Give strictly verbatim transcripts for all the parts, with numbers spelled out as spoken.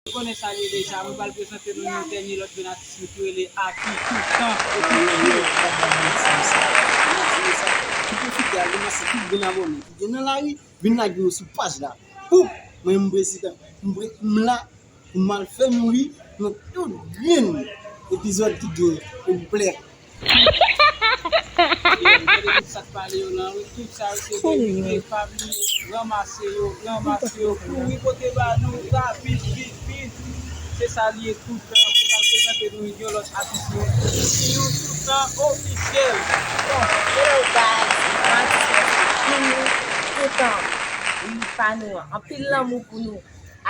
Ou konnen sa l ye deja, mwen pral prezante nou yon dènye lòt jèn atis nou ki rele Aki Toutan Officiel. Mwen pwofite al remèsye tout bon abòne ki gen nan lari, vin lage yo sou paj la. Pou mwen, m prezidan, m pre- m la pou m al fè mouri nan tout grenn epizòd ki gen, souplè. Yo, m tande tout sa k pale yo lan, wi, tout sa yo se verite, pa bliye, ranmase yo, ranmase yo, kouri pote ba nou, rapid, vit, vit. Se sa l ye toutan, pou m al prezante nou yon lòt atis nou, Ki Toutan Officiel. Bon, hello guys, mwen atis nou se Kini Toutan. Wi, pa nou an. Anpil lanmou pou nou.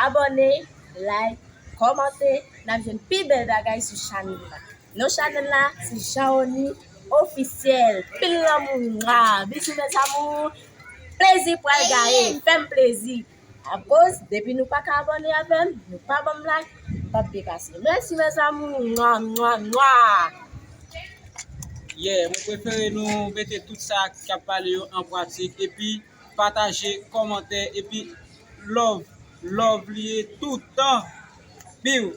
Abòne, like, kòmante, n ap jwenn pi bèl bagay sou chanèl la. Non chanèl la se Jaoni Officiel. Pil lanmou, mwa. Bizou mes amours. Plezi pral gaye. Fè m plezi. Akoz, depi nou pa ka abòne avè m, nou pa ban m like, m p ap depase. Mèsi mes amours. Mwa, mwa, mwa. Yeah, mwen prefere nou mete tout sa k ap pale yo an pratik. Epi pataje, kòmante, epi love, love li ye toutan. Piw.